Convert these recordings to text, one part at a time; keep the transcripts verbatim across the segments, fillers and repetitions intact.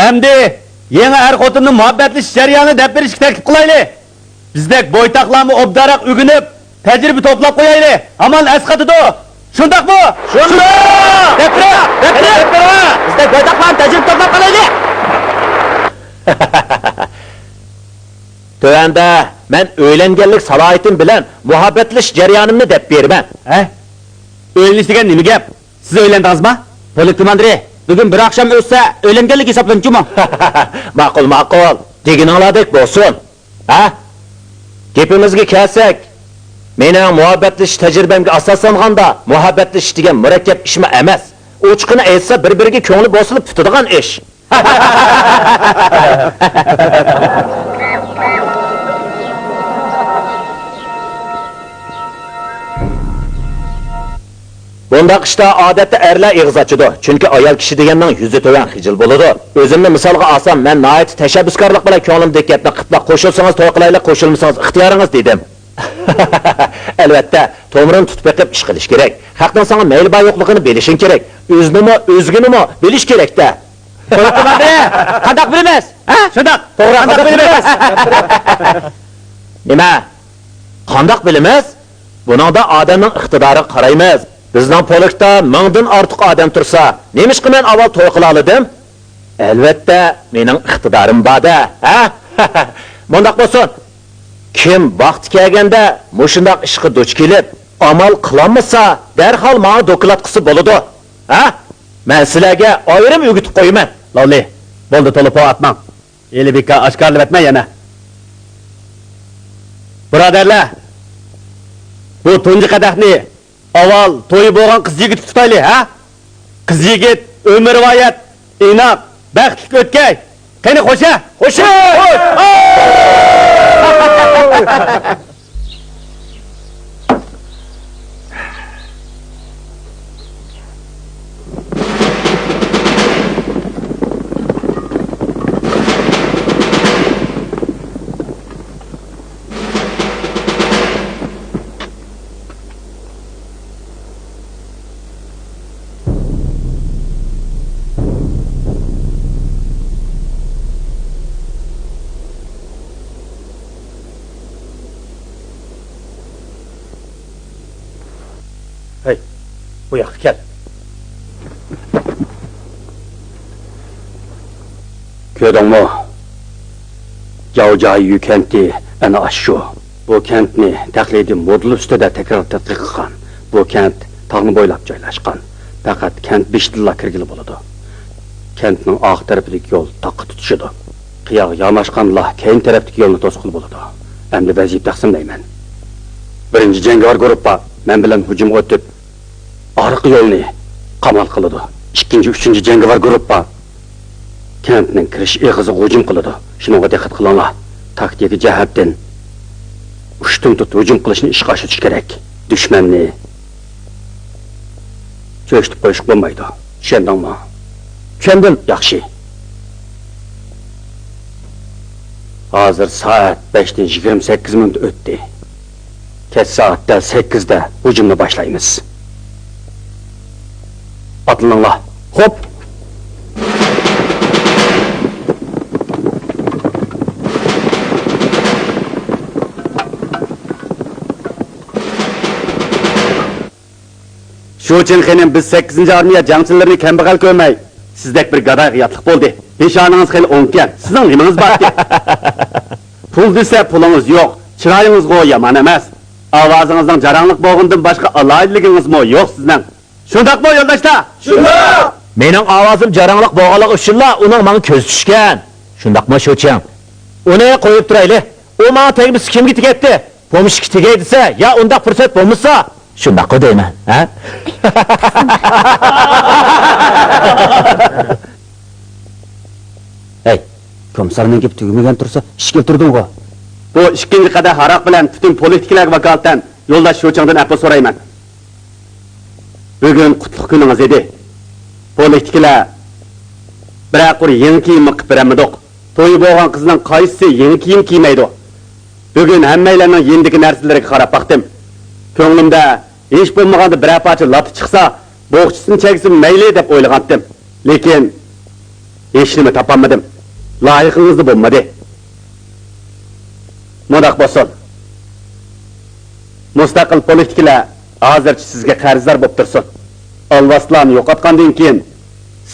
ئەمدى يېڭى ئەر-خوتۇننى مۇھەببەتلىشىش جەريانىنى دەپ بېرىشكە تەكلىپ قىلايلى. بىزدەك بويتاقلارمۇ ئوبدانراق ئۆگىنىپ، تەجرىبە توپلاپ قويايلى. ئامال ئەسقاتىدۇ. شۇنداقمۇ؟ شۇنداق! دەپ بېرە! دەپ بېرە! دەپ بېرە! بىزدەك بويتاقلارمۇ تەجرىبە توپلاپ قالايلى. تۆۋەندە مەن ئۆيلەنگەنلىك سالاھىيىتىم بىلەن مۇھەببەتلىشىش جەريانىمنى دەپ بېرىمەن. ھە؟ ئۆيلىنىش دېگەن نېمە گەپ؟ سىز ئۆيلەندىڭىزما؟ پولك كوماندىرى، بۈگۈن بىر ئاخشام ئۆتسە ئۆيلەنگەنلىك ھېسابلىنىدۇ جۇمۇ. ماقۇل، ماقۇل. دېگىنىڭلاردەك بولسۇن. ھە؟ گېپىمىزگە كەلسەك، مېنىڭ مۇھەببەتلىشىش تەجرىبەمگە ئاساسلانغاندا، مۇھەببەتلىشىش دېگەن مۇرەككەپ ئىشمۇ ئەمەس. ئوچۇقىنى ئېيتسا، بىر-بىرىگە كۆڭلى بولسىلا پۈتىدىغان ئىش. بۇنداق ئىشتا ئادەتتە ئەرلەر ئېغىز ئاچىدۇ، چۈنكى ئايال كىشى دېگەننىڭ يۈزى تۆۋەن، خىجىل بولىدۇ. ئۆزۈمنى مىسالغا ئالسام، مەن ناھايىتى تەشەببۇسكارلىق بىلەن كۆڭلۈمدىكى گەپنى قىپلا، قوشۇلسىڭىز توي قىلايلى، قوشۇلمىسىڭىز ئىختىيارىڭىز، دېدىم. ئەلۋەتتە، تومۇرىنى تۇتۇپ بېقىپ ئىش قىلىش كېرەك. خەقنىڭ ساڭا مەيلى بار يوقلۇقىنى بىلىشىڭ كېرەك. ئۆزىنىمۇ، ئۆزگىنىمۇ بىلىش كېرەك-دە. قانداق بىلىمىز؟ ھە؟ شۇنداق. توغرا، قانداق بىلىمىز؟ نېمە؟ قانداق بىلىمىز؟ بۇنىڭدا ئادەمنىڭ ئىقتىدارىغا قارايمىز. بىزنىڭ پولكتا مىڭدىن ئارتۇق ئادەم تۇرسا، نېمىشقا مەن ئاۋۋال توي قىلالىدىم؟ ئەلۋەتتە، مېنىڭ ئىقتىدارىم بار-دە، ھە؟ مۇنداق بولسۇن، كىم ۋاقتى كەلگەندە مۇشۇنداق ئىشقا دۇچ كېلىپ، ئامال قىلالمىسا، دەرھال ماڭا دوكلات قىلسا بولىدۇ، ھە؟ مەن سىلەرگە ئايرىم ئۆگىتىپ قويىمەن. لاۋلى، بولدى، تولا پو ئاتماڭ. ھېلى بىكار ئاشكارىلىۋەتمە يەنە. بۇرادەرلەر، بۇ تۇنجى قەدەھنى ئاۋۋال تويى بولغان قىز يىگىتكە تۇتايلى، ھە؟ قىز يىگىت ئۆمۈرۋايەت، ئىناق، بەختلىك ئۆتكەي. قېنى، خوش ھە؟ خوش! خوش! ھەي، بۇ ياققا كەل. كۆردۈڭمۇ؟ جاۋجايۈ كەنتى ئەنە ئاشۇ. بۇ كەنتنى تەقلىدىي مودېل ئۈستىدە تەكرار تەتقىق قىلغان. بۇ كەنت تاغنى بويلاپ جايلاشقان. پەقەت كەنت بېشىدىنلا كىرگىلى بولىدۇ. كەنتنىڭ ئارقا تەرىپىدىكى يول تاغقا تۇتىشىدۇ. قىياغا ياماشقاندىلا كەينى تەرەپتىكى يولنى توسقىلى بولىدۇ. ئەمدى ۋەزىپە تەقسىملەيمەن. بىرىنچى جەڭگىۋار گۇرۇپپا مەن بىلەن ھۇجۇمغا ئۆتۈپ، ئارقا يولنى قامال قىلىدۇ. ئىككىنچى، ئۈچىنچى جەڭگىۋار گۇرۇپپا كەنتنىڭ كىرىش ئېغىزىغا ھۇجۇم قىلىدۇ. شۇنىڭغا دىققەت قىلىڭلار. تاكتىكا جەھەتتىن ئۇشتۇمتۇت ھۇجۇم قىلىشنى ئىشقا ئاشۇرۇش كېرەك. دۈشمەننى چۆچۈتۈپ قويۇشقا بولمايدۇ. چۈشەندىڭمۇ؟ چۈشەندىم. ياخشى. ھازىر سائەت بەشتىن يىگىرمە سەككىز مىنۇت ئۆتتى. كەچ سائەت دەل سەككىزدە ھۇجۇمنى باشلايمىز. ئاتلىنىڭلار. خوپ. شۇچىڭ خېنىم، بىز سەككىزىنچى ئارمىيە جەڭچىلىرىنى كەمبەغەل كۆرمەي، سىزدەك بىر گادايغا ياتلىق بولدى. پېشانىڭىز خېلى ئوڭكەن. سىزنىڭ نېمىڭىز باركى؟ پۇل دېسە پۇلىڭىز يوق، چىرايىڭىزغۇ يامان ئەمەس. ئاۋازىڭىزنىڭ جاراڭلىق بولغىنىدىن باشقا ئالاھىدىلىكىڭىزمۇ يوق سىزنىڭ. شۇنداقمۇ يولداشلار؟ شۇنداق! مېنىڭ ئاۋازىم جاراڭلىق بولغانلىقى ئۈچۈنلا ئۇنىڭ ماڭا كۆزى چۈشكەن. شۇنداقمۇ شۇچىڭ؟ ئۇنى قويۇپ تۇرايلى. ئۇ ماڭا تەگمىسە كىمگە تېگەتتى؟ پومېشچىككا تېگەي دېسە، يا ئۇنداق پۇرسەت بولمىسا. شۇنداققۇ دەيمەن، ھە؟ ھەي، كومىسسارنىڭ گېپى تۈگىمىگەن تۇرسا، ئىش كەلتۈردۈڭغۇ؟ بۇ ئىككىنچى قەدەھ ھاراق بىلەن پۈتۈن پولىتىكىلەرگە ۋاكالىتەن يولداش شۇچىڭدىن ئەپۇ سورايمەن. بۈگۈن قۇتلۇق كۈنىڭىز ئىدى. پولىتىكىلەر بىرەر قۇر يېڭى كىيىممۇ قىپ بېرەلمىدۇق. تويى بولغان قىزنىڭ قايسىسى يېڭى كىيىم كىيمەيدۇ؟ بۈگۈن ھەممەيلەننىڭ يېنىدىكى نەرسىلىرىگە قاراپ باقتىم. كۆڭلۈمدە ھېچ بولمىغاندا بىرەر پارچە لاتا چىقسا، بوخچىسىنى چەكسىمۇ مەيلى دەپ ئويلىغانتىم. لېكىن ھېچنېمە تاپالمىدىم. لايىقىڭىزدا بولمىدى. مۇنداق بولسۇن. مۇستەقىل پولكتىكىلەر ھازىرچە سىزگە قەرزدار بولۇپ تۇرسۇن. ئالۋاستىلارنى يوقاتقاندىن كېيىن،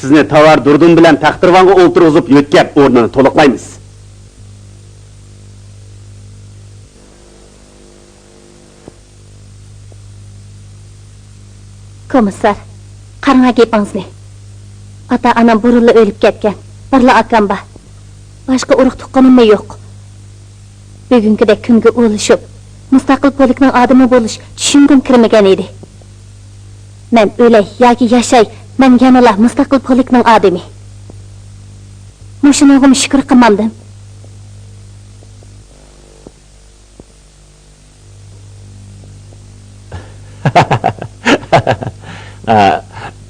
سىزنى تاۋار دۇردۇن بىلەن تەختىرىۋانغا ئولتۇرغۇزۇپ يۆتكەپ، ئورنىنى تولۇقلايمىز. كومىسسار، قاراڭا گېپىڭىزنى. ئاتا-ئانام بۇرۇنلا ئۆلۈپ كەتكەن. بىرلا ئاكام بار. باشقا ئۇرۇق-تۇغقىنىممۇ يوق. بۈگۈنكىدەك كۈنگە ئۇلىشىپ، مۇستەقىل پولكنىڭ ئادىمى بولۇش چۈشۈمگىمۇ كىرمىگەن ئىدى. مەن ئۆلەي ياكى ياشاي، مەن يەنىلا مۇستەقىل پولكنىڭ ئادىمى. مۇشۇنىڭغىمۇ شۈكۈر قىلمامدىم. ئە،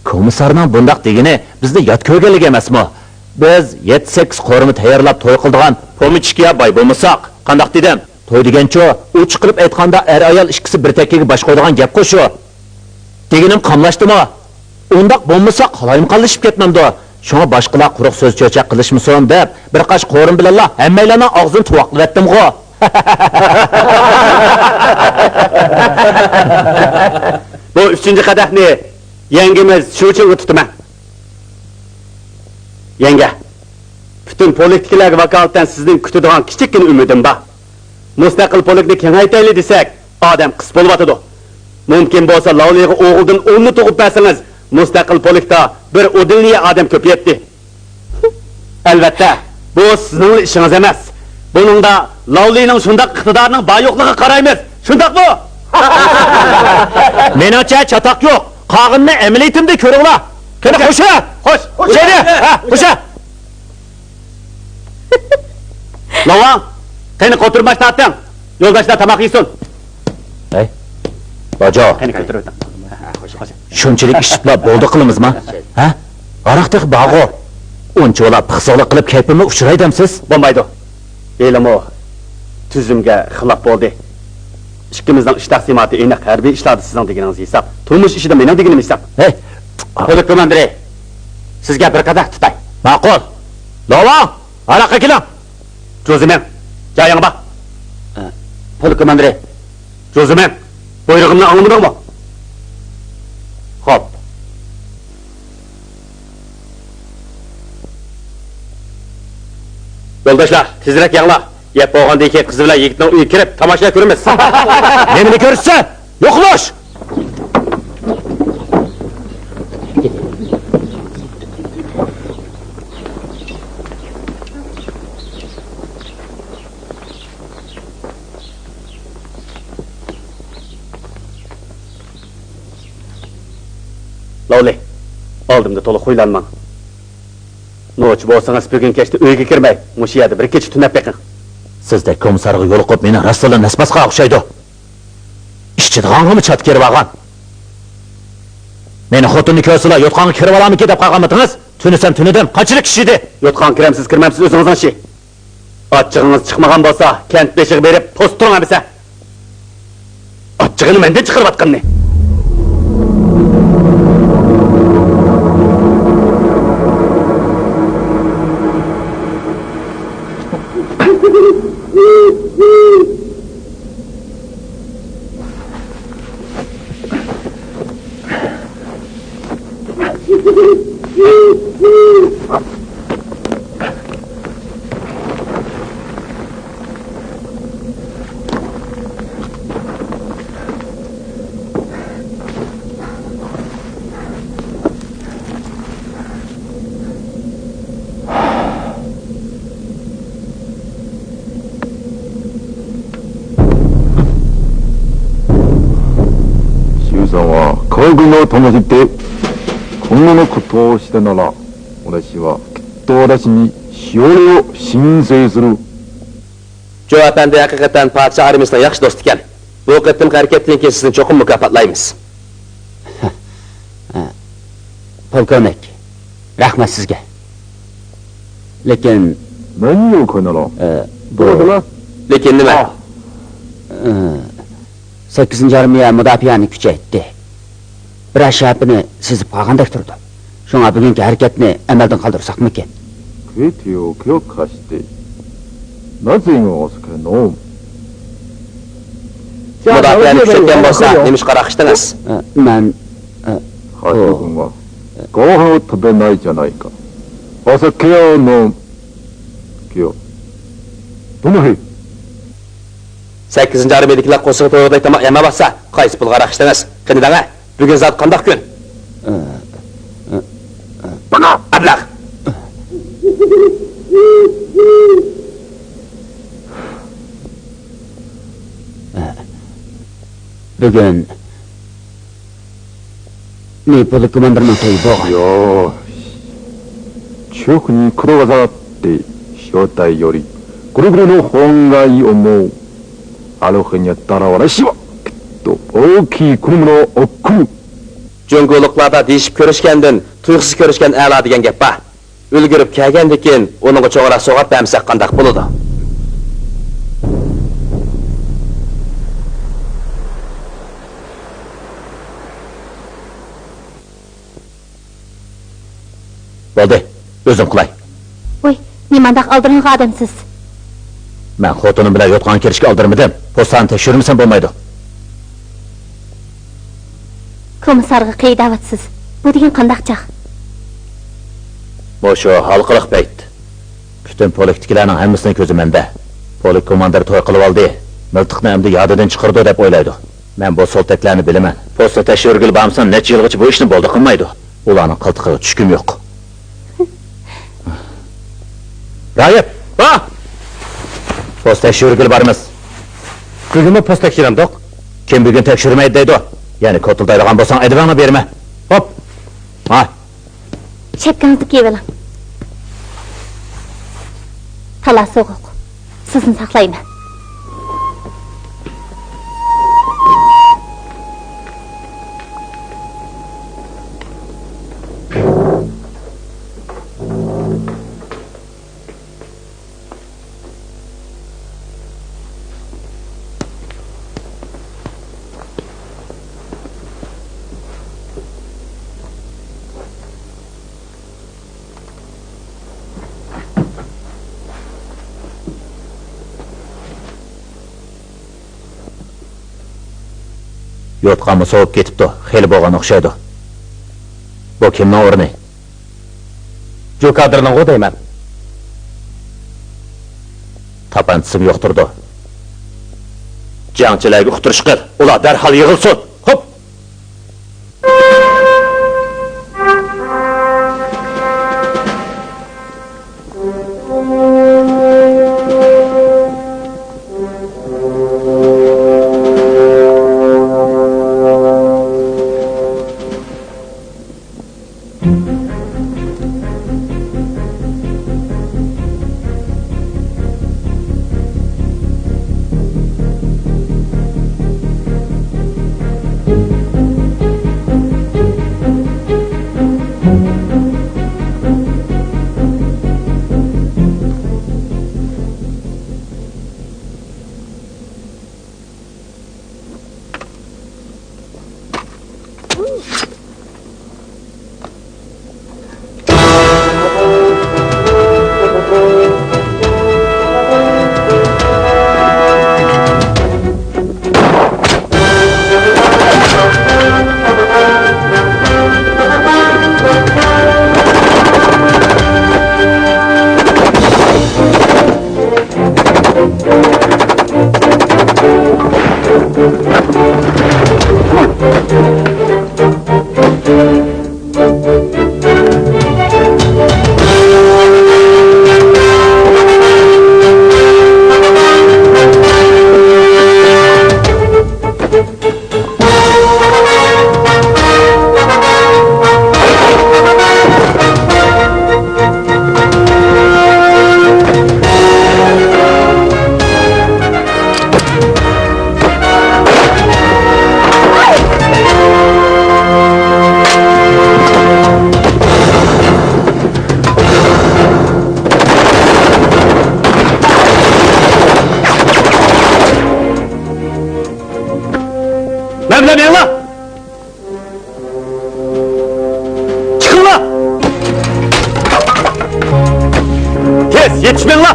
كومىسسارنىڭ بۇنداق دېگىنى بىزنى يات كۆرگەنلىك ئەمەسمۇ؟ بىز يەتتە-سەككىز قورۇما تەييارلاپ توي قىلىدىغان پومىچكىيە باي بولمىساق، قانداق دېدىم؟ توي دېگەنچۇ، ئوچۇق قىلىپ ئېيتقاندا، ئەر-ئايال ئىككىسى بىر تەككىگە باش قويىدىغان گەپقۇ شۇ. دېگىنىم قاملاشتىمۇ؟ ئۇنداق بولمىسا قالايمىقانلىشىپ كەتمەمدۇ؟ شۇڭا باشقىلار قۇرۇق سۆز-چۆچەك قىلىشمىسۇن دەپ، بىر قاش قورۇما بىلەنلا ھەممەيلەننىڭ ئاغزىنى تۇۋاقلىۋەتتىمغۇ. بۇ ئۈچىنچى قەدەھنى يەڭگىمىز شۇچىڭغا تۇتىمەن. يەڭگە، پۈتۈن پولكتىكىلەرگە ۋاكالىتەن سىزدىن كۈتىدىغان كىچىككىنە ئۈمىدىم بار. مۇستەقىل پولكنى كېڭەيتەيلى دېسەك، ئادەم قىس بولۇۋاتىدۇ. مۇمكىن بولسا، لاۋلىغا ئوغۇلدىن ئوننى تۇغۇپ بەرسىڭىز، مۇستەقىل پولكتا بىر ئۇدىلنىيە ئادەم كۆپىيەتتى. ئەلۋەتتە، بۇ سىزنىڭلا ئىشىڭىز ئەمەس. بۇنىڭدا لاۋلىنىڭ شۇنداق ئىقتىدارىنىڭ بار-يوقلۇقىغا قارايمىز. شۇنداقمۇ؟ مېنىڭچە چاتاق يوق. قالغىنىنى ئەمەلىيىتىمدە كۆرۈڭلار. قېنى، خوشە! خوش! خوش! ھە، خوشە! لاۋاڭ، قېنى، قوتۇرماچ تارتىڭ. يولداشلار تاماق يېسۇن. ھەي، باجو. قېنى، كۆتۈرۈۋېتىڭ. شۇنچىلىك ئىچىپلا بولدى قىلىمىزما؟ ھە؟ ھاراق تېخى بارغۇ. ئۇنچىۋالا پىخسىقلىق قىلىپ كەيپىمنى ئۇچۇراي دەمسىز؟ بولمايدۇ. ھېلىمۇ تۈزۈمگە خىلاپ بولدى. ئىككىمىزنىڭ ئىش تەقسىماتى ئېنىق، ھەربىي ئىشلاردا سىزنىڭ دېگىنىڭىز ھېساب، تۇرمۇش ئىشىدا مېنىڭ دېگىنىم ھېساب. ھەي! پولك كوماندىرى، سىزگە بىر قەدەھ تۇتاي. ماقۇل. لاۋاڭ، ھاراق ئەكېلىڭ. جوزىمەن، جايىڭغا بار. ئە، پولك كوماندىرى. جوزىمەن، بۇيرۇغۇمنى ئاڭلىمىدىڭمۇ؟ خوپ. يولداشلار، تېزرەك يەڭلار. يەپ بولغاندىن كېيىن قىز بىلەن يىگىتنىڭ ئۆيىگە كىرىپ تاماشا كۆرىمىز. نېمىنى كۆرىسىز؟ يوقلاش! لاۋلى، ئالدىمدا تولا خۇيلانماڭ. نوچى بولسىڭىز، بۈگۈن كەچتە ئۆيگە كىرمەي، مۇشۇ يەردە بىر كېچە تۈنەپ بېقىڭ. سىزدەك كومىسسارغا يولۇقۇپ، مېنىڭ راستلا نەسباسقا ئوخشايدۇ. ئىچىدىغانغىمۇ چات كىرىۋالغان. مېنى خوتۇننى كۆرسىلا، يوتقانغا كىرىۋالامىكىن دەپ قالغانمىدىڭىز؟ تۈنىسەم تۈنىدىم. قانچىلىك كىشى ئىدى؟ يوتقانغا كىرەمسىز، كىرمەمسىز، ئۆزىڭىزنىڭ ئىشى. ئاچچىقىڭىز چىقمىغان بولسا، كەنت بېشىغا بېرىپ توسۇپ تۇرۇڭ ئەمىسە. ئاچچىقىنى مەندىن چىقىرىۋاتقىنىنى. 시さんは家族の友達で、今後のことをしてなら、私はきっと私にしおりを申請する。 جوۋا ئەپەندى ھەقىقەتەن پادىشاھ ئارمىيىسىنىڭ ياخشى دوستى ئىكەن. بۇ قېتىمقى ھەرىكەتتىن كېيىن سىزنى چوقۇم مۇكاپاتلايمىز. پولكوۋنىك، رەھمەت سىزگە. لېكىن، 何をこの野郎。 ئە، بۇ، لېكىن نېمە؟ ئە، سەككىزىنچى ئارمىيە مۇداپىئەنى كۈچەيتتى. بىرەر شەپىنى سېزىپ قالغاندەك تۇرىدۇ. شۇڭا بۈگۈنكى ھەرىكەتنى ئەمەلدىن قالدۇرساقمىكىن؟ 手手を強化して、なぜ今お酒飲む؟ مۇداپىئەنى كۈچەيتكەن بولسا، نېمىشقا راق ئىچتىڭىز؟ مەن، ئە، ハチ君はご飯を食べないじゃないか。お酒を飲む。今日。どの日？ سەككىزىنچى ئارمىيەدىكىلەر قورسىقى تويغۇدەك تاماق يەمەپ باتسا، قايسى پۇلغا راق ئىچتىڭىز؟ قېنى دەڭە، بۈگۈن زادى قانداق كۈن؟ مانا، ئەبلەخ! بۈگۈن نېپولى كوماندىرنىڭ تويى بولغان. よーし。直にこの技って、正体より、ぐるぐるの方がいい思う。あの日にやったら私は、きっと大きい果物を送る。 جۇڭگولۇقلاردا دېيىشىپ كۆرۈشكەندىن، تۇيۇقسىز كۆرۈشكەن ئەلا دېگەن گەپ بار. ئۈلگۈرۈپ كەلگەندىن كېيىن ئۇنىڭغا چوڭراق سوۋغات بەرمىسەك قانداق بولىدۇ؟ بولدى، ئۆزۈم قىلاي. ۋوي، نېمانداق ئالدىرىنغان ئادەمسىز؟ مەن خوتۇنۇم بىلەن يوتقان كىرىشكە ئالدىرىمىدىم. پوستانى تەكشۈرمىسەم بولمايدۇ. كومىسسارغا قېيىداۋاتىسىز. بۇ دېگەن قانداق چاغ؟ مۇشۇ ھالقىلىق پەيت. پۈتۈن پولكتىكىلەرنىڭ ھەممىسىنىڭ كۆزى مەندە. پولك كوماندىرى توي قىلىۋالدى. مىلتىقنى ئەمدى يادىدىن چىقىرىدۇ دەپ ئويلايدۇ. مەن بۇ سولتەكلەرنى بىلىمەن. پوستتا تەكشۈرگىلى بارمىسام، نەچچە يىلغىچە بۇ ئىشنى بولدى قىلمايدۇ. ئۇلارنىڭ قىلتىقىغا چۈشكۈم يوق. رايىپ! ھا! پوستتا تەكشۈرگىلى بارىمىز. بۈگۈنمۇ پوست تەكشۈرەمدۇق؟ كىم بۈگۈن تەكشۈرمەيدۇ دەيدۇ؟ يەنە كوتۇلدايدىغان بولساڭ، ئەدىۋەڭنى بېرىمەن. ھوپ! ھا! شەپكىڭىزنى كىيىۋېلىڭ. تالا سوغۇق. سىزنى ساقلايمەن. يوتقانمۇ سوۋۇپ كېتىپتۇ، خېلى بولغان ئوخشايدۇ. بۇ كىمنىڭ ئورنى؟ جۇ كادىرنىڭغۇ دەيمەن. تاپانچىسىمۇ يوق تۇرىدۇ. جەڭچىلەرگە ئۇقتۇرۇش قىل، ئۇلار دەرھال يىغىلسۇن. خوپ!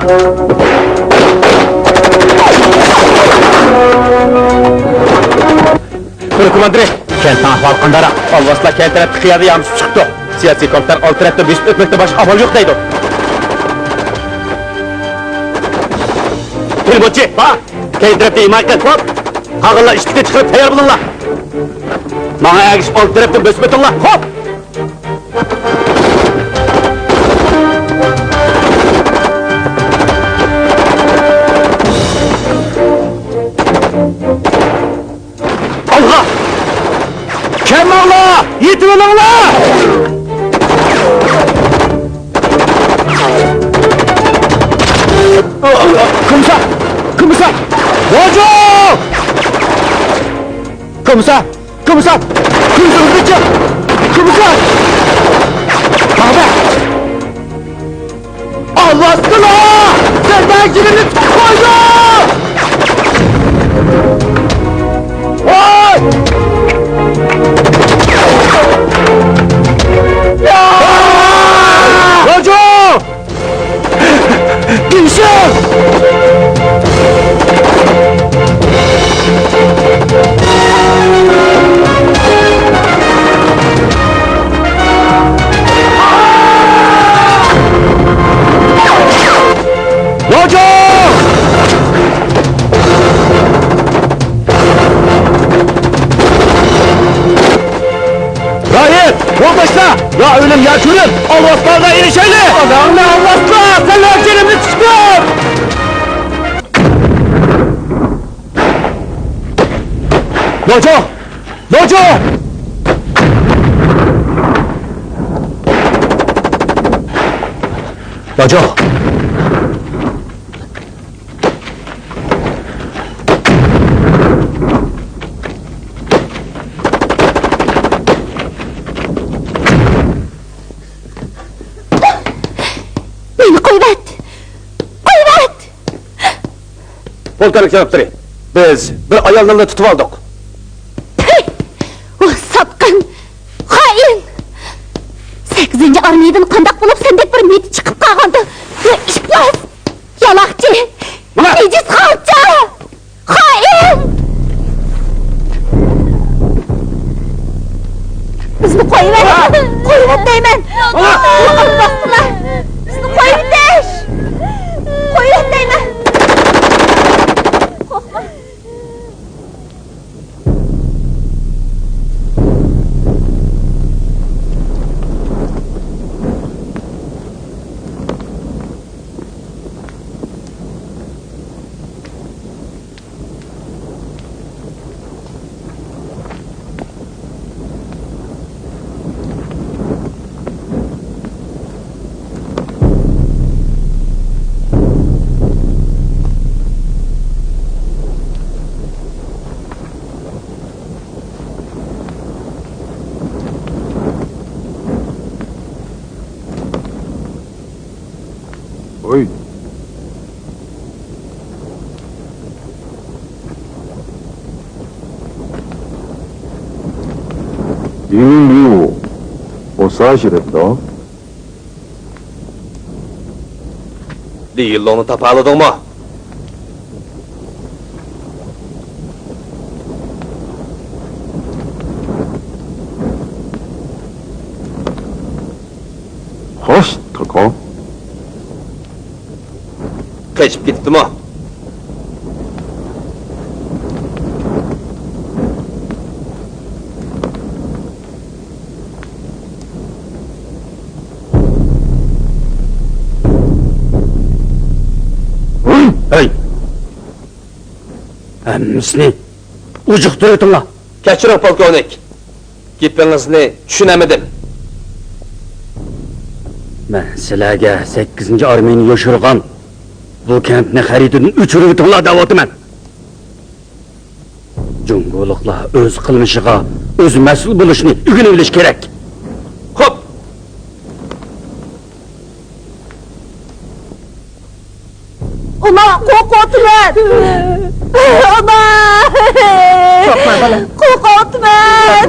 بىر كوماندىرى، كەنتنىڭ ئەھۋالى قانداقراق؟ ئالۋاستىلار كەنت تەرەپتىكى قىيادا يامىشىپ چىقىپتۇ. سىياسىي كومىتېتلار ئالدى تەرەپتىن بېسىپ ئۆتمەكتىن باشقا ئامال يوق دەيدۇ. تېلېفونچى، بار. كەينى تەرەپتىن ھىمايە قىل. خوپ. قالغانلار ئىشىكتىن چىقىرىپ تەييار بولۇڭلار. ماڭا ئەگىشىپ ئالدى تەرەپتىن بۆسۈپ ئۆتۈڭلار. خوپ. ئالغا! كەلمەڭلار! يېتىۋېلىڭلار! كومىسسار! كومىسسار! لاجو! كومىسسار! كومىسسار! كۆزۈڭنى ئېچىڭ! كومىسسار! بابا! ئالۋاستىلار! سەندە جېنىمنى تۇتۇپ قويدۇم! ۋاي! يا! راجۇ! دېيىشىڭ! راجۇ! راھىب، يولداشلار! يا ئۆلۈم، يا چۆلۈم! ئالۋاستىلارغا ئېرىشەيلى! ئاناڭنى ئالۋاستىلار! سەن جېنىمنى تۇتتۇم! لاجۇ! لاجۇ! لاجۇ! مېنى قويۇۋەت! قويۇۋەت! پولكوۋنىك جانابلىرى، بىز بىر ئايالنىلا تۇتۇۋالدۇق. پۈھ! ئۇ ساتقىن! خائىن! سەككىزىنچى ئارمىيەدىن قانداق بولۇپ سەندەك بىر مىتى چىقىپ قالغاندۇ؟ ئۇ ئىپلاس! يالاقچى! نېمە؟ نىجىس خالچا! خائىن! بىزنى قويۇۋەت! قويۇۋەت دەيمەن! ئالۋاستىلار! بىزنى قويۇۋېتىش! قويۇۋەت دەيمەن! قورقما! ھوي. لىلىڭليۇ، ئوساژ رېددو. لىلىڭنى تاپالىدىڭمۇ؟ خوش، توكو. قېچىپ كېتىپتىمۇ؟ ھەي! ھەممىسىنى ئۇجۇقتۇرۇۋېتىڭلار! كەچۈرۈڭ، پولكوۋنىك. گېپىڭىزنى چۈشىنەلمىدىم. مەن سىلەرگە سەككىزىنچى ئارمىيەنى يوشۇرغان بۇ كەنتنى خەرىتىدىن ئۆچۈرۈۋېتىڭلار دەۋاتىمەن. جۇڭگولۇقلار ئۆز قىلمىشىغا ئۆزى مەسئۇل بولۇشنى ئۆگىنىۋېلىشى كېرەك. خوپ! ئانا، قورقۇۋاتىمەن! ئانا! قورقما، بالام. قورقۇۋاتىمەن!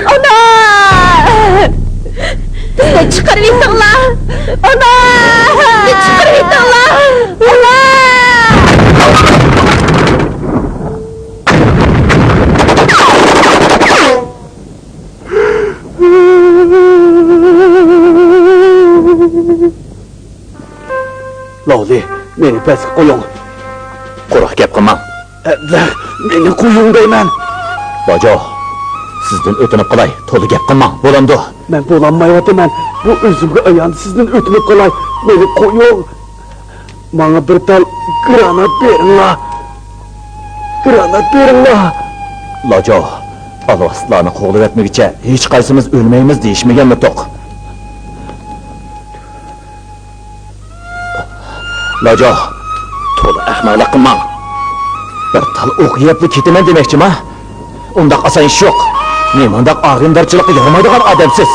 ئانا! بىزنى چىقىرىۋېتىڭلار! ئاۋلى، مېنى پەسكە قويۇڭ. قۇرۇق گەپ قىلماڭ. ئەبلەخ، مېنى قويۇڭ دەيمەن. لاجاۋ، سىزدىن ئۆتۈنۈپ قالاي، تولا گەپ قىلماڭ، بولامدۇ؟ مەن بولالمايۋاتىمەن. بۇ ئۆزۈمگە ئايان، سىزدىن ئۆتۈنۈپ قالاي، مېنى قويۇڭ. ماڭا بىر تال گرانات بېرىڭلار. گرانات بېرىڭلار. لاجاۋ، ئالۋاستىلارنى قوغلىۋەتمىگۈچە ھېچقايسىمىز ئۆلمەيمىز دېيىشمىگەنمىدۇق؟ لاجاۋ، تولا ئەخمەقلىق قىلماڭ. بىر تال ئوق يەپلا كېتىمەن دېمەكچىما؟ ئۇنداق ئاسان ئىش يوق. نېمانداق ئاغىنىدارچىلىققا يارىمايدىغان ئادەمسىز.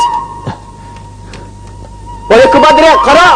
ۋاي كۇماندىر، قارا!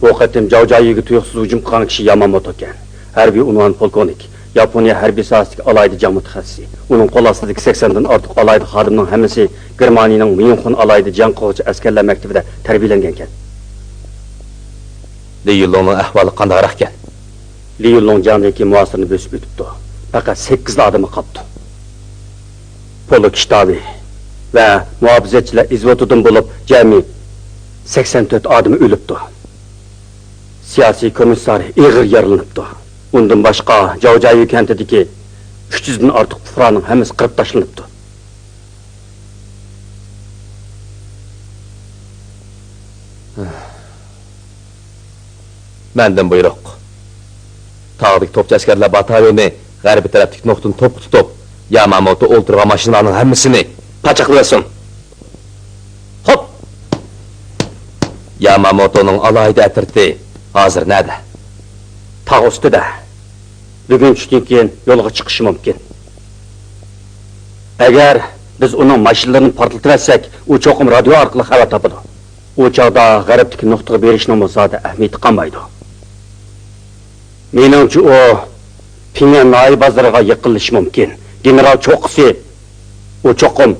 بۇ قېتىم جاۋجايۈگە تۇيۇقسىز ھۇجۇم قىلغان كىشى ياماموتو ئىكەن. ھەربىي ئۇنۋان پولكوۋنىك، ياپونىيە ھەربىي ساھەسىدىكى ئالاھىدە جەڭ مۇتەخەسسىسى. ئۇنىڭ قول ئاستىدىكى سەكسەندىن ئارتۇق ئالاھىدە خادىمنىڭ ھەممىسى گېرمانىيىنىڭ ميۇنخېن ئالاھىدە جەڭ قىلغۇچى ئەسكەرلەر مەكتىپىدە تەربىيەلەنگەنىكەن. لى يۈنلۇڭنىڭ ئەھۋالى قانداقراقكەن؟ لى يۈنلۇڭ جەڭدىن كېيىن مۇھاسىرىنى بۆسۈپ ئۆتۈپتۇ. پەقەت سەككىز ئادىمى قاپتۇ. پولك شتابى ۋە مۇھاپىزەتچىلەر ئىزۋوتىدىن بولۇپ جەمئىي سەكسەن تۆت ئادىمى ئۆلۈپتۇ. سىياسىي كومىسسار ئېغىر يارىلىنىپتۇ. ئۇندىن باشقا، جاۋجايۈ كەنتىدىكى ئۈچ يۈزدىن ئارتۇق پۇقرانىڭ ھەممىسى قىرىپ تاشلىنىپتۇ. مەندىن بۇيرۇق. تاغدىكى توپچى ئەسكەرلەر باتاليونى غەربىي تەرەپتىكى نۇقتىدىن توپقا تۇتۇپ، ياماموتو ئولتۇرغان ماشىنىلارنىڭ ھەممىسىنى پاچاقلىۋەتسۇن. خوپ! ياماموتونىڭ ئالاھىدە ئەترىتى ھازىر نەدە؟ تاغ ئۈستىدە. بۈگۈن چۈشتىن كېيىن يولغا چىقىشى مۇمكىن. ئەگەر بىز ئۇنىڭ ماشىنىلىرىنى پارتلىتىۋەتسەك، ئۇ چوقۇم رادىيو ئارقىلىق خەۋەر تاپىدۇ. ئۇ چاغدا غەربتىكى نۇقتىغا بېرىشنىڭمۇ زادى ئەھمىيىتى قالمايدۇ. مېنىڭچە، ئۇ پىڭەن ناھىيە بازىرىغا يېقىنلىشىشى مۇمكىن. گېنېرال چوققىسى، ئۇ چوقۇم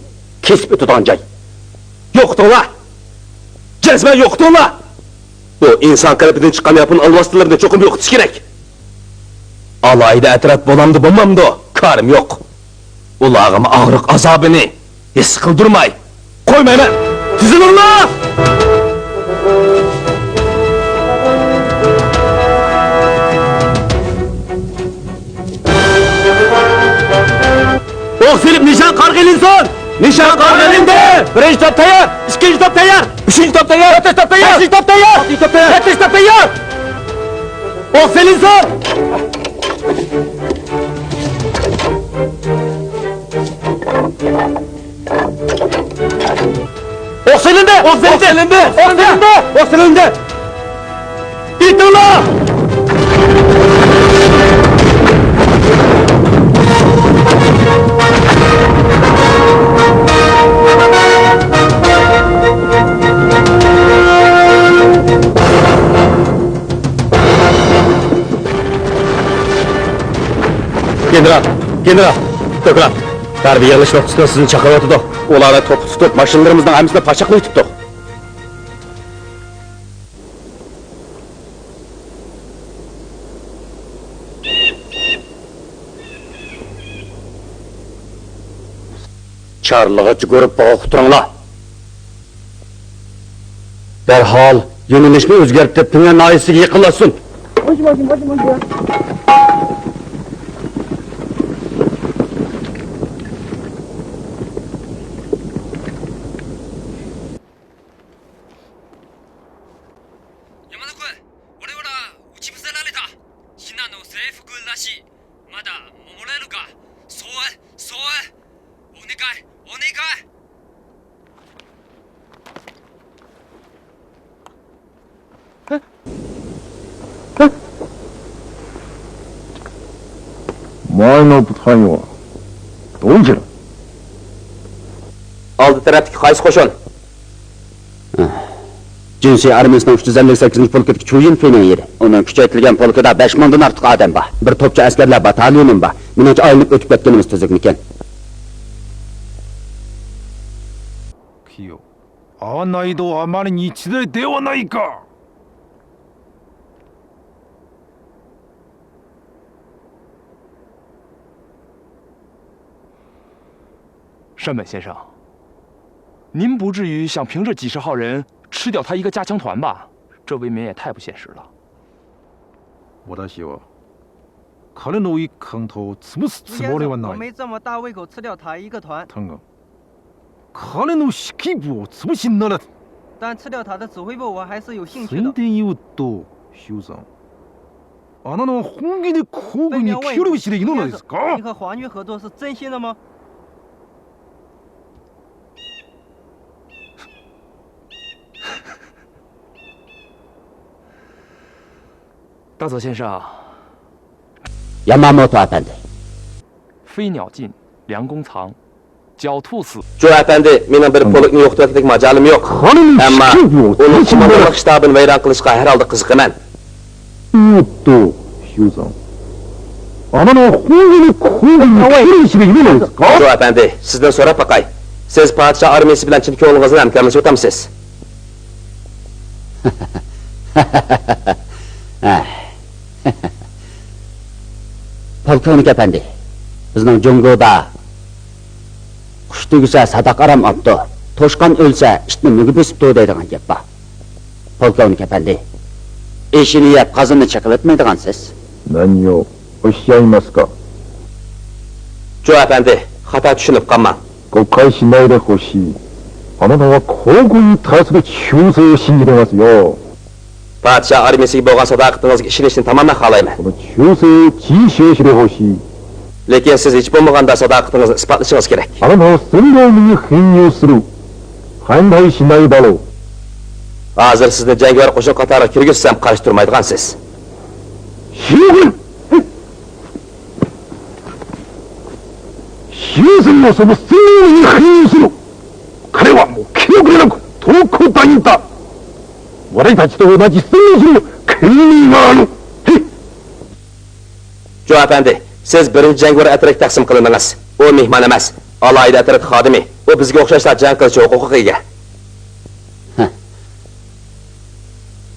كېسىپ ئۆتىدىغان جاي. يوقىتىڭلار! جەزمەن يوقىتىڭلار! بۇ ئىنسان قېلىپىدىن چىققان ياپون ئالۋاستىلىرىنى چوقۇم يوقىتىش كېرەك. ئالاھىدە ئەترەت بولامدۇ، بولمامدۇ، كارىم يوق. ئۇلارغىمۇ ئاغرىق ئازابىنى ھېس قىلدۇرماي قويمايمەن. تىزىلىڭلار! ئوق سېلىپ نىشان قارىغا ئېلىنسۇن! نىشان قارىغا ئېلىندى! بىرىنچى توپ تەييار! ئىككىنچى توپ تەييار! ئۈچىنچى توپ تەييار! تۆتىنچى توپ تەييار! بەشىنچى توپ تەييار! ئالتىنچى توپ تەييار! يەتتىنچى توپ تەييار! ئوق سېلىنسۇن! ئوق سېلىندى! ئوق سېلىندى! ئوق سېلىندى! ئوق سېلىندى! ئوق سېلىندى! ئېتىڭلار! گېنېرال! گېنېرال! دوكلات! غەربىي يىغىلىش نۇقتىسىدا سىزنى چاقىرىۋاتىدۇ. ئۇلارنى توپقا تۇتۇپ، ماشىنىلىرىمىزنىڭ ھەممىسىنى پاچاقلاۋېتىپتۇ. چارلىغۇچى گۇرۇپپىغا ئۇقتۇرۇڭلار. دەرھال يۆنىلىشنى ئۆزگەرتىپ، پىڭئەن ناھىيەسىگە يېقىنلاشسۇن. ئالدى تەرەپتىكى قايسى قوشۇن؟ جىنشى ئارمىيىسىنىڭ ئۈچ يۈز ئەللىك سەككىزىنچى پولكىدىكى چۇيىن فېنىڭ يېرى. ئۇنىڭ كۈچەيتىلگەن پولكىدا بەش مىڭدىن ئارتۇق ئادەم بار. بىر توپچى ئەسكەرلەر باتاليونىمۇ بار. مېنىڭچە، ئايلىنىپ ئۆتۈپ كەتكىنىمىز تۈزۈكمىكەن؟ 器用。合わないとあまりに失礼ではないか。 山本先生，您不至于想凭这几十号人吃掉他一个加强团吧？这未免也太不现实了。私は彼の一艦とを潰すつもりはない。我没这么大胃口吃掉他一个团，だが、彼の指揮部を潰しにならず。但吃掉他的指挥部，我还是有兴趣宣的。伝言うと、周さん。あなたは本気で皇軍に協力しているのですか？你和皇军合作是真心的吗？ 大佐先生， ياماموتو ئەپەندى. 飞鸟尽，良弓藏，狡兔死。 جو ئەپەندى، مېنىڭ بىر پولكنى يوقىتىۋەتكۈدەك ماجالىم يوق. ئەمما ئۇنىڭ قوماندانلىق شتابىنى ۋەيران قىلىشقا ھەر ھالدا قىزىقىمەن. おっと、周さん。あなたは本当に皇軍に協力しているのですか？ جو ئەپەندى، سىزدىن سوراپ باقاي. سىز پادىشاھ ئارمىيىسى بىلەن چىن كۆڭلىڭىزدىن ھەمكارلىشىۋاتامسىز؟ پولكوۋنىك ئەپەندى، بىزنىڭ جۇڭگودا «قۇش تۈگىسە ساداق ئارام ئاپتۇ، توشقان ئۆلسە ئىتنى مۈگە بېسىپتۇ» دەيدىغان گەپ بار. پولكوۋنىك ئەپەندى، ئېشىنى يەپ قازىنىنى چېقىۋەتمەيدىغانسىز. 何をおっしゃいますか？ جو ئەپەندى، خاتا چۈشىنىپ قالماڭ. 誤解しないでほしい。あなたは皇軍に対する忠誠を信じてますよ。 پادىشاھ ئارمىيىسىگە بولغان ساداقىتىڭىزگە ئىشىنىشنى تامامەن خالايمەن. この忠誠を自首してほしい。 لېكىن سىز ھېچ بولمىغاندا ساداقىتىڭىزنى ئىسپاتلىشىڭىز كېرەك. あなたは占領軍に編入する。反対しないだろう。 ھازىر سىزنى جەڭگىۋەر قوشۇن قاتارىغا كىرگۈزسەم قارشى تۇرمايدىغانسىز. 将軍、終戦をその占領軍に編入する。彼はもう記憶でなく、東光隊員だ。私たちと同じ占領軍の。 جو ئەپەندى، سىز بىرىنچى جەڭگىۋەر ئەترەتكە تەقسىم قىلىندىڭىز. ئۇ مېھمان ئەمەس، ئالاھىدە ئەترەت خادىمى. ئۇ بىزگە ئوخشاشلا جەڭ قىلىش ھوقۇقىغا ئىگە.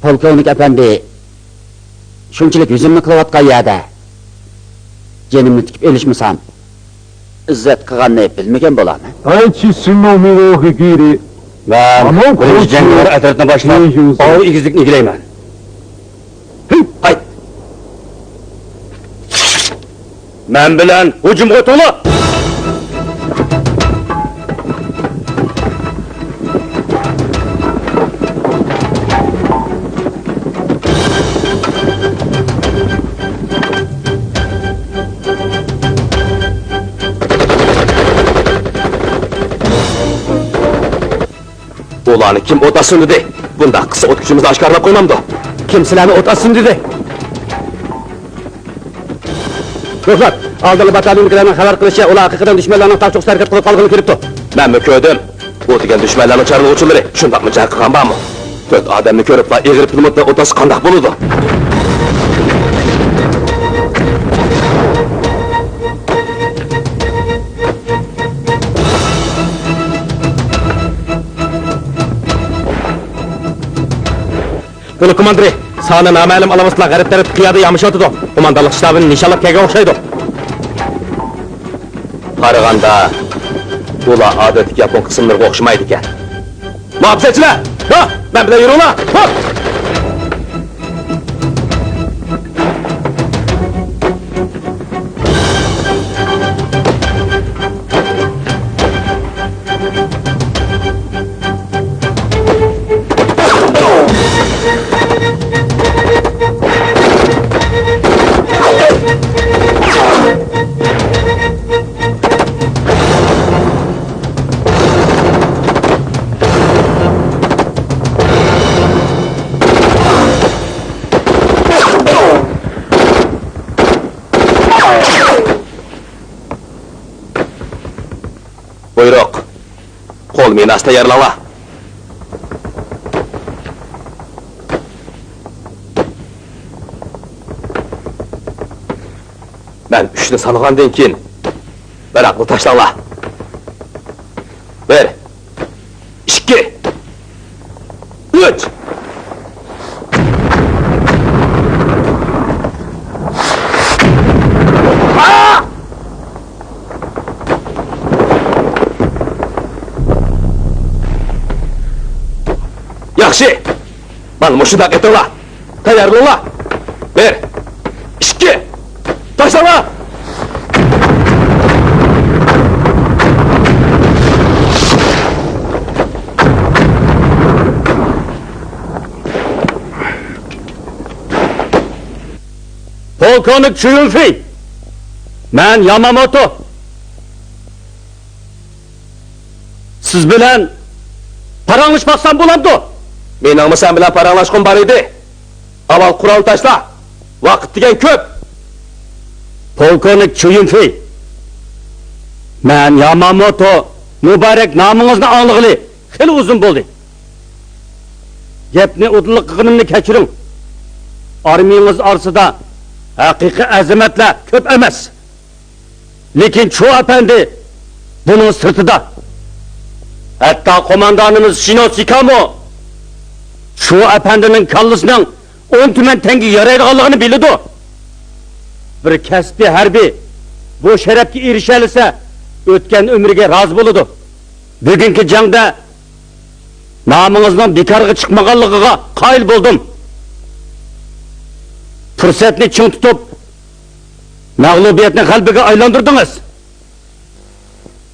پولكوۋنىك ئەپەندى، شۇنچىلىك ھۆجۈمنى قىلىۋاتقان يەردە جېنىمنى تىكىپ ئېلىشمىسام، ئىززەت قىلغاننى بىلمىگەن بولارمەن. 第一神の御を率いり、 مەن بىرىنچى جەڭگىۋەر ئەترىتىنى باشلاپ، ئاۋۇ ئېگىزلىكنى ئىگىلەيمەن. قايت! مەن بىلەن ھۇجۇمغا ئۆتۈڭلار! ئۇلارنى كىم ئوت ئاتسۇن دېدى؟ بۇنداق قىلسا ئوت كۈچىمىزنى ئاشكارىلاپ قويمامدۇ؟ كىم سىلەرنى ئوت ئاتسۇن دېدى؟ دوستلار، ئالدىنقى باتاليوندىكىلەرنىڭ خەۋەر قىلىشىچە، ئۇلار ھەقىقەتەن دۈشمەنلەرنىڭ تاغ چوققىسىدا ھەرىكەت قىلىپ قالغىلى كىرىپتۇ. مەنمۇ كۆردۈم. ئۇ دېگەن دۈشمەنلەرنىڭ چارلىغۇچىلىرى. شۇنداقمۇ جەڭ قىلغان بارمۇ؟ تۆت ئادەمنى كۆرۈپلا ئېغىر پىلىموتنى ئوت ئاتسا قانداق بولىدۇ؟ پولك كوماندىرى، سانى نامەلۇم ئالۋاستىلار غەرب تەرەپتىكى قىيادا يامىشىۋاتىدۇ. قوماندانلىق شتابىنى نىشانلاپ كەلگەن ئوخشايدۇ. قارىغاندا، ئۇلار ئادەتتىكى ياپون قىسىملىرىغا ئوخشىمايدىكەن. مۇھاپىزەتچىلەر! ھە! مەن بىلەن يۈرۈڭلار! ھوپ! بۇيرۇق. قول مىناسى تەييارلاڭلار. مەن ئۈچنى سانىغاندىن كېيىن ۋاراقنى تاشلاڭلار. بىر، ئىككى، ئۈچ! ياخشى! مانا مۇشۇنداق ئېتىڭلار. تەييارلىنىڭلار. بىر، ئىككى، تاشلاڭلار! پولكوۋنىك چۈيۈنفېي، مەن ياماموتو. سىز بىلەن پاراڭلىشىپ باقسام بولامدۇ؟ مېنىڭمۇ سەن بىلەن پاراڭلاشقۇم بار ئىدى. ئاۋۋال قورالنى تاشلا. ۋاقىت دېگەن كۆپ. پولكوۋنىك چۈيۈنفېي، مەن ياماموتو. مۇبارەك نامىڭىزنى ئاڭلىغىلى خېلى ئۇزۇن بولدى. گەپنى ئۇدۇللۇق قىلغىنىمنى كەچۈرۈڭ. ئارمىيىڭىز ئارىسىدا ھەقىقىي ئەزىمەتلەر كۆپ ئەمەس. لېكىن چۇ ئەپەندى بۇنىڭ سىرتىدا. ھەتتا قوماندانىمىز شىنو سىكامۇ چۇ ئەپەندىنىڭ كاللىسىنىڭ ئون تۈمەن تەڭگە يارايدىغانلىقىنى بىلىدۇ. بىر كەسپىي ھەربىي بۇ شەرەپكە ئېرىشەلىسە، ئۆتكەن ئۆمرىگە رازى بولىدۇ. بۈگۈنكى جەڭدە نامىڭىزنىڭ بىكارغا چىقمىغانلىقىغا قايىل بولدۇم. پۇرسەتنى چىڭ تۇتۇپ، مەغلۇبىيەتنى غەلىبىگە ئايلاندۇردىڭىز.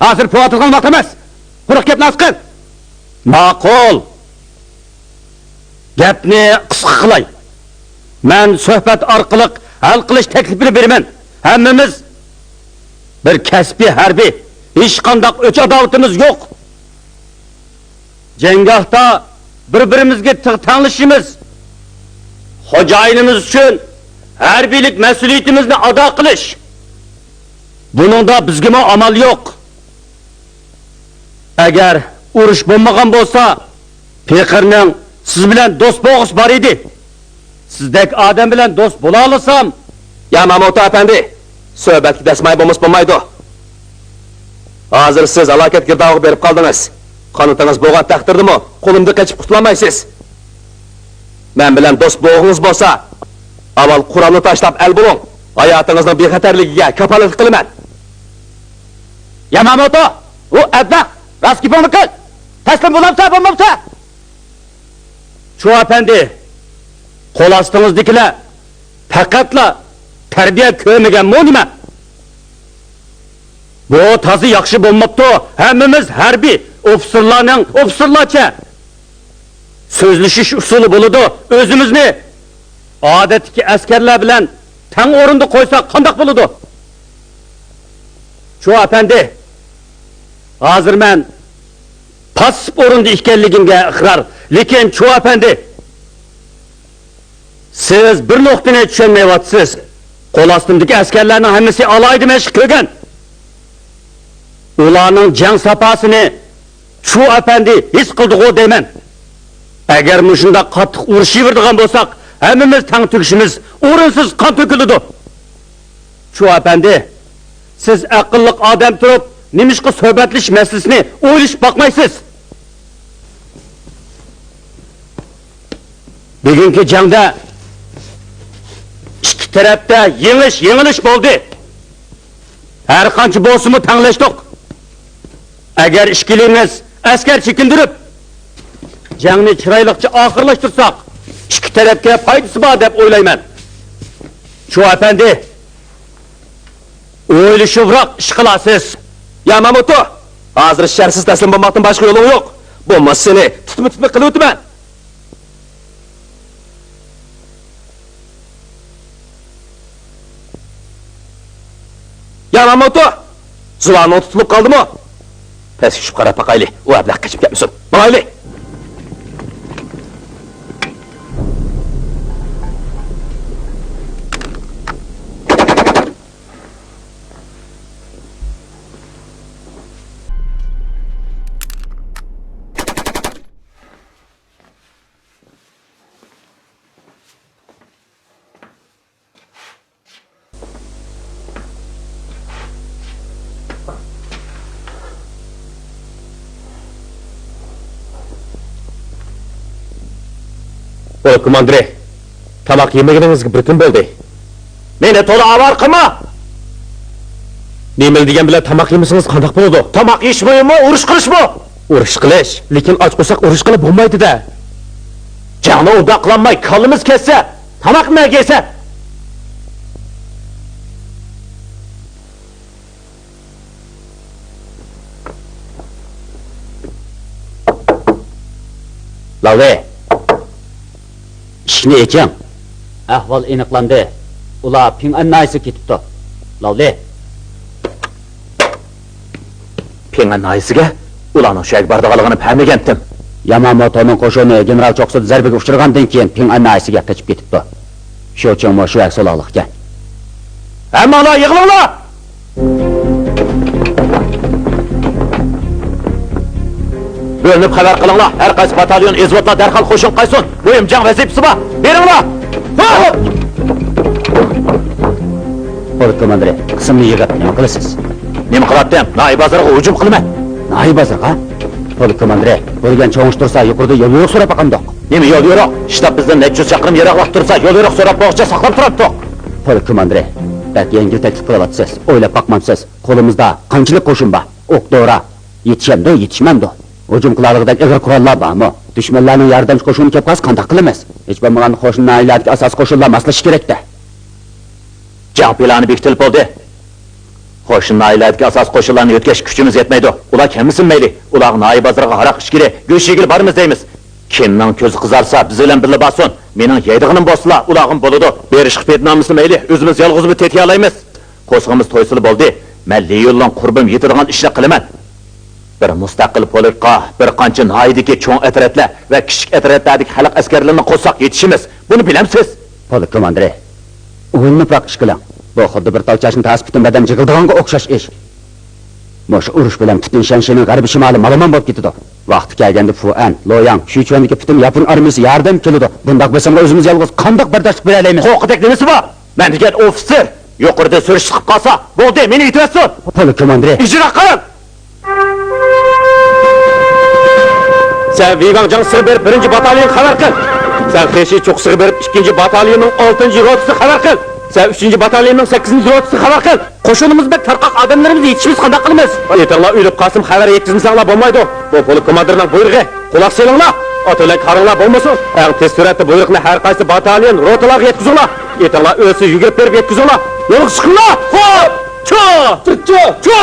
ھازىر پۇۋاتىدىغان ۋاقىت ئەمەس. قۇرۇق گەپنى ئاز قىل. ماقۇل. گەپنى قىسقا قىلاي. مەن سۆھبەت ئارقىلىق ھەل قىلىش تەكلىپىنى بېرىمەن. ھەممىمىز بىر كەسپىي ھەربىي، ھېچقانداق ئۆچ-ئاداۋىتىمىز يوق. جەڭگاھتا بىر-بىرىمىزگە تىغ تەڭلىشىمىز، خوجايىنىمىز ئۈچۈن ھەربىيلىك مەسئۇلىيىتىمىزنى ئادا قىلىش. بۇنىڭدا بىزگىمۇ ئامال يوق. ئەگەر ئۇرۇش بولمىغان بولسا، پېقىرنىڭ سىز بىلەن دوست بولغۇسى بار ئىدى. سىزدەك ئادەم بىلەن دوست بولالىسام. ياماموتو ئەپەندى، سۆھبەتكە دەسمايە بولمىسا بولمايدۇ. ھازىر سىز ھالاكەت گىردابىغا بېرىپ قالدىڭىز. قانىتىڭىز بولغان تەقدىردىمۇ قولۇمدىن قېچىپ قۇتۇلالمايسىز. مەن بىلەن دوست بولغۇڭىز بولسا، ئاۋۋال قورالنى تاشلاپ ئەل بولۇڭ. ھاياتىڭىزنىڭ بىخەتەرلىكىگە كاپالەتلىك قىلىمەن. ياماموتو، ئۇ ئەبلەخ، راست گېپىڭنى قىل. تەسلىم بولامسەن، بولمامسەن؟ چۇ ئەپەندى، قول ئاستىڭىزدىكىلەر پەقەتلا تەربىيە كۆرمىگەنمۇ نېمە؟ بۇ تازا ياخشى بولماپتۇ. ھەممىمىز ھەربىي ئوفىتسېرلارنىڭ ئوفىتسېرلارچە سۆزلىشىش ئۇسۇلى بولىدۇ. ئۆزىمىزنى ئادەتتىكى ئەسكەرلەر بىلەن تەڭ ئورۇندا قويساق قانداق بولىدۇ؟ چۇ ئەپەندى، ھازىر مەن پاسسىپ ئورۇندا ئىكەنلىكىمگە ئىقرار. لېكىن، چۇ ئەپەندى، سىز بىر نۇقتىنى چۈشەنمەيۋاتىسىز. قول ئاستىمدىكى ئەسكەرلەرنىڭ ھەممىسى ئالاھىدە مەشىق كۆرگەن. ئۇلارنىڭ جەڭ ساپاسىنى چۇ ئەپەندى ھېس قىلدىغۇ دەيمەن. ئەگەر مۇشۇنداق قاتتىق ئۇرۇشۇۋېرىدىغان بولساق، ھەممىمىز تەڭ تۈگىشىمىز، ئورۇنسىز قان تۆكۈلىدۇ. چۇ ئەپەندى، سىز ئەقىللىق ئادەم تۇرۇپ، نېمىشقا سۆھبەتلىشىش مەسىلىسىنى ئويلىشىپ باقمايسىز؟ بۈگۈنكى جەڭدە ئىككى تەرەپتە يېڭىش، يېڭىلىش بولدى. ھەر قانچە بولسىمۇ تەڭلەشتۇق. ئەگەر ئىككىلىمىز ئەسكەر چېكىندۈرۈپ، جەڭنى چىرايلىقچە ئاخىرلاشتۇرساق، ئىككى تەرەپكە پايدىسى بار دەپ ئويلايمەن. چۇ ئەپەندى، ئويلىشىۋراق ئىش قىلارسىز. ياماموتو، ھازىر شەرتسىز تەسلىم بولماقتىن باشقا يولۇڭ يوق. بولمىسا سېنى تۇتما-تۇتما قىلىۋېتىمەن. ياماموتو! زۇۋانىڭ تۇتۇلۇپ قالدىمۇ؟ پەسكە چۈشۈپ قاراپ باقايلى، ئۇ ئەبلەخ قېچىپ كەتمىسۇن. ماڭايلى! پولك كوماندىرى، تاماق يېمىگىنىڭىزگە بىر كۈن بولدى. مېنى تولا ئاۋارە قىلما! نېمىلا دېگەن بىلەن تاماق يېمىسىڭىز قانداق بولىدۇ؟ تاماق يېيىش مۇھىممۇ، ئۇرۇش قىلىشمۇ؟ ئۇرۇش قىلىش، لېكىن ئاچ قورساق ئۇرۇش قىلىپ بولمايدۇ-دە. جەڭنى ئۇنداق قىلالماي، كاللىمىز كەتسە، تاماق نەگە يەيسەن؟ لاۋلى، ئىشىكنى ئېچىڭ. ئەھۋال ئېنىقلاندى. ئۇلار پىڭئەن ناھىيەسىگە كېتىپتۇ. لاۋلى. پىڭئەن ناھىيەسىگە؟ ئۇلارنىڭ شۇ يەرگە بارىدىغانلىقىنى پەملىگەنتىم. ياماموتونىڭ قوشۇنى گېنېرال چوكسىدا زەربىگە ئۇچرىغاندىن كېيىن پىڭئەن ناھىيەسىگە قېچىپ كېتىپتۇ. شياۋچىڭمۇ شۇ يەرگە سولاقلىقكەن. ھەممىڭلار يىغىلىڭلار! بۆلۈنۈپ خەۋەر قىلىڭلار، ھەر قايسى باتاليون، ئىزۋوتلار دەرھال قوشۇن قايسۇن، مۇھىم جەڭ ۋەزىپىسى بار، بېرىڭلار! پولك كوماندىرى، قىسىمنى يىغىپ نېمە قىلىسىز؟ نېمە قىلاتتىم؟ ناھىيە بازىرىغا ھۇجۇم قىلىمەن. ناھىيە بازىرىغا؟ پولك كوماندىرى، بۇ دېگەن چوڭ ئىش تۇرسا، يۇقىرىدا يول يورۇق سوراپ باقامدۇق. نېمە يول يورۇق؟ شتاب بىزدىن نەچچە يۈز چاقىرىم يىراقلاپ تۇرسا، يول يورۇق سوراپ بولغۇچە ساقلاپ تۇراتتۇق. پولك كوماندىرى، بەك يەڭگىل تەكلىپ قىلىۋاتىسىز. ئويلاپ باقمامسىز؟ قولىمىزدا قانچىلىك قوشۇن بار؟ ئوق-دورا يېتىشەمدۇ، يېتىشمەمدۇ؟ ھۇجۇم قىلالىغۇدەك ئېغىر قوراللار بارمۇ؟ دۈشمەنلەرنىڭ ياردەمچى قوشۇنى كەپ قالسا قانداق قىلىمىز؟ ھېچ بولمىغاندا قوشنا ناھىيەلەردىكى ئاساسىي قوشۇنلار ماسلىشىشى كېرەك-دە. جەڭ پىلانى بېكىتىلىپ بولدى. قوشنا ناھىيەلەردىكى ئاساسىي قوشۇنلارنى يۆتكەشكە كۈچىمىز يەتمەيدۇ. ئۇلار كەلمىسۇن مەيلى. ئۇلارغا ناھىيە بازىرىغا ھاراق ئىچكىلى، گۆش يېگىلى بارىمىز دەيمىز. كىمنىڭ كۆزى قىزارسا، بىز بىلەن بىللە بارسۇن. مېنىڭ يەيدىغىنىم بولسىلا، ئۇلارغىمۇ بولىدۇ. بېرىشقا پېتىنالمىسا مەيلى، ئۆزىمىز يالغۇزمۇ تېتىيالايمىز. قورسىقىمىز تويسىلا بولدى. مەن ليۇللىڭ قۇربىمۇ يېتىدىغان ئىشنى قىلىمەن. بىر مۇستەقىل پولكقا بىر قانچە ناھىيەدىكى چوڭ ئەترەتلەر ۋە كىچىك ئەترەتلەردىكى خەلق ئەسكەرلىرىنى قوشساق يېتىشىمىز. بۇنى بىلەمسىز؟ پولك كوماندىرى، ئويلىنىپراق ئىش قىلىڭ. بۇ خۇددى بىر تال چاچنى تارتسا پۈتۈن بەدەن جىغىلدىغانغا ئوخشاش ئىش. مۇشۇ ئۇرۇش بىلەن پۈتۈن شەنشىنىڭ غەربىي شىمالى مالامان بولۇپ كېتىدۇ. ۋاقتى كەلگەندە فۇئەن، لوياڭ، شىچۈەندىكى پۈتۈن ياپون ئارمىيىسى ياردەم كېلىدۇ. بۇنداق بېسىمغا ئۆزىمىز يالغۇز قانداق بەرداشلىق بېرەلەيمىز؟ قورققۇدەك نېمىسى بار؟ مەن دېگەن ئوفىتسېر! يۇقىرىدا سۈرۈشتە قىلىپ قالسا، بولدى، مېنى ئېتىۋەتسۇن! پولك كوماندىرى. ئىجرا قىل! سەن ۋېيۋاڭ جاڭسىغا بېرىپ، بىرىنچى باتاليونغا خەۋەر قىل. سەن خېشى چوققىسىغا بېرىپ، ئىككىنچى باتاليوننىڭ ئالتىنچى روتىسىغا خەۋەر قىل. سەن ئۈچىنچى باتاليوننىڭ سەككىزىنچى روتىسىغا خەۋەر قىل. قوشۇنىمىز بەك تارقاق، ئادەملىرىمىز يېتىشىمىز قانداق قىلىمىز؟ ئېيتىڭلار، ئۆلۈپ قالسىمۇ خەۋەر يەتكۈزمىسەڭلار بولمايدۇ. بۇ پولك كوماندىرىنىڭ بۇيرۇقى. قۇلاق سېلىڭلار. ئات ئۆلەك خارىڭلار بولمىسۇن. ئەڭ تېز سۈرئەتتە بۇيرۇقنى ھەر قايسى باتاليون، روتىلارغا يەتكۈزۈڭلار. ئېيتىڭلار، ئۆلسە يۈگۈرۈپ بېرىپ يەتكۈزۈڭلار. يولغا چىقىڭلار! خوپ! چۇ! چۇ! چۇ!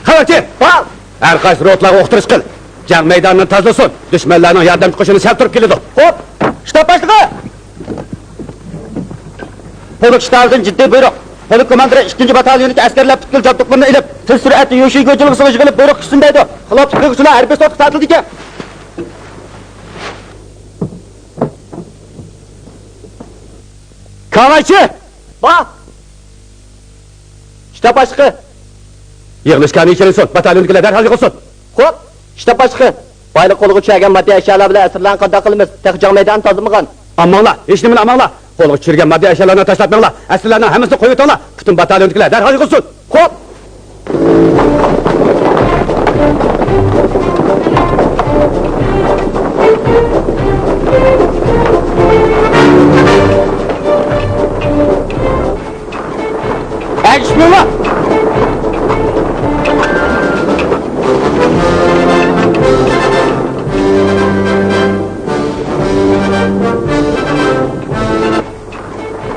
خەۋەرچى! ھە! ھەر قايسى روتىلارغا ئۇقتۇرۇش قىل. جەڭ مەيدانىنى تازىلىسۇن. دۈشمەنلەرنىڭ ياردەمچى قوشۇنى سەل تۇرۇپ كېلىدۇ. خوپ! شتاب باشلىقى! پولك شتابىدىن جىددىي بۇيرۇق. پولك كوماندىرى ئىككىنچى باتاليوندىكى ئەسكەرلەر پۈتكۈل جابدۇقلىرىنى ئېلىپ، تېز سۈرئەتتە يوشىگۇ جىلغىسىغا يىغىلىپ بۇيرۇق كۈتسۇن دەيدۇ. خىلاپلىق قىلغۇچىلار ھەربىي سوتقا تارتىلىدىكەن. كاۋايچى! با! شتاب باشلىقى! يىغىلىشكاننى يىغىنسۇن، باتاليوندىكىلەر دەرھال يىغىلسۇن! خوپ! شتاب باشلىقى! بايلىق قولغا چۈشەرگەن ماددىي ئەشيالار بىلەن ئەسىرلەرنى قانداق قىلىمىز؟ تېخى جەڭ مەيدانى تازىلىمىغان. ئالماڭلار، ھېچنېمىنى ئالماڭلار! قولغا چۈشۈرگەن ماددىي ئەشيالارنى تاشلاتماڭلار! ئەسىرلەرنىڭ ھەممىسىنى قويۇۋېتىڭلار! پۈتۈن باتاليوندىكىلەر دەرھال يىغىلسۇن! خوپ! ئەگىشمەڭلار!